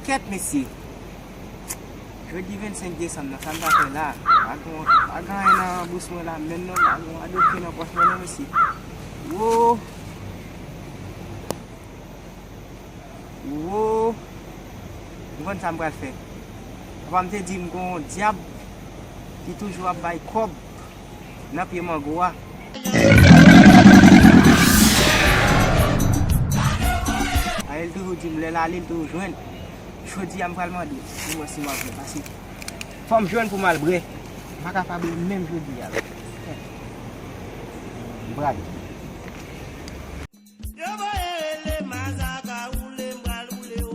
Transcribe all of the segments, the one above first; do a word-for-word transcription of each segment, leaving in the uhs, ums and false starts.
Kèt, mesye. Jodi vennsenk desanm nan, sa m ta fè la? Pa gen, pa gen anyen nan bous mwen la menm non, pa gen yon doke nan pòch mwen non, mesye. Wo! Wo! M konn sa m pral fè. Papa m te di m gon dyab ki toujou ap bay kòb nan pye mango a. Ariel toujou di m lè l ale, l toujou jwenn. Jodi a m pral mande pou m wè si m ap jwenn, paske fò m jwenn pou m al bwè. M pa ka pa bwè menm jodi a. M pral. Yo voye rele Mazaka woule, m pral woule o.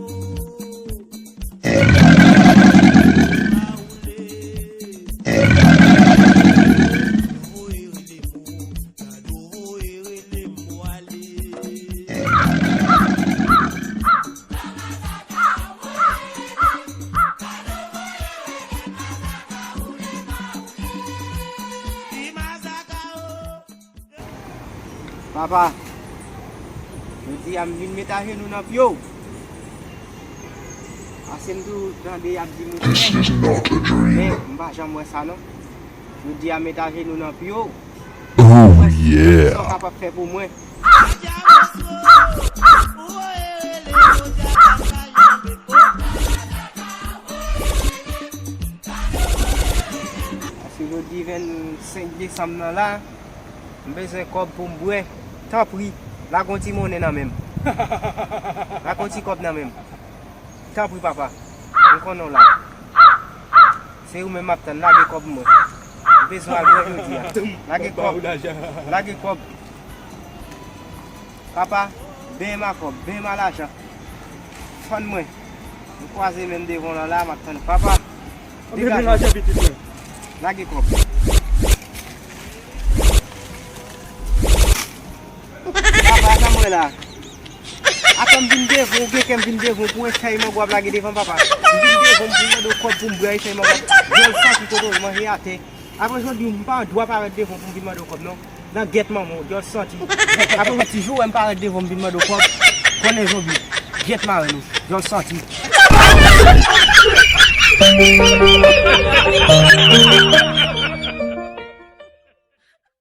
Papa, jodi a m vin met ajenou nan pye w. Paske m toujou tande y ap di moun, men m pa janm wè sa non. Jodi a m met ajenou nan pye w. Oh yeah. Sa w kapab fè pou mwen. Paske jodi vennsenk desanm nan la, m bezwen kòb pou m bwè. Tanpri, lage yon ti monnen nan men m. Lage yon ti kòb nan men m. Tanpri, papa. M konnen w la. Se ou menm m ap tann. Lage kòb mwen. M bezwen al bwè jodi a. Lage kòb. Lage kòb. Papa, benyen m a kòb, benyen m a lajan. Fann mwen. M kwaze men m devan w lan la, m ap tann. Papa, degaje w. Lage kòb. Papa, sa m wè la? Atò m vin devan w, gen kè m vin devan w pou yon fèy mango w ap lage devan, papa. M vin devan w pou m mande w kòb pou m bwè yon fèy mango. Dyòl santi, kote w manje atè. Apre jodi, m pa gen dwa parèt devan w pou m vin mande w kòb, non. Nan gyèt manman w, dyòl santi. Apre yon ti jou, w wè m parèt devan w, m vin mande w kòb. Konnen zonbi. Gyèt mare nou. Dyòl santi.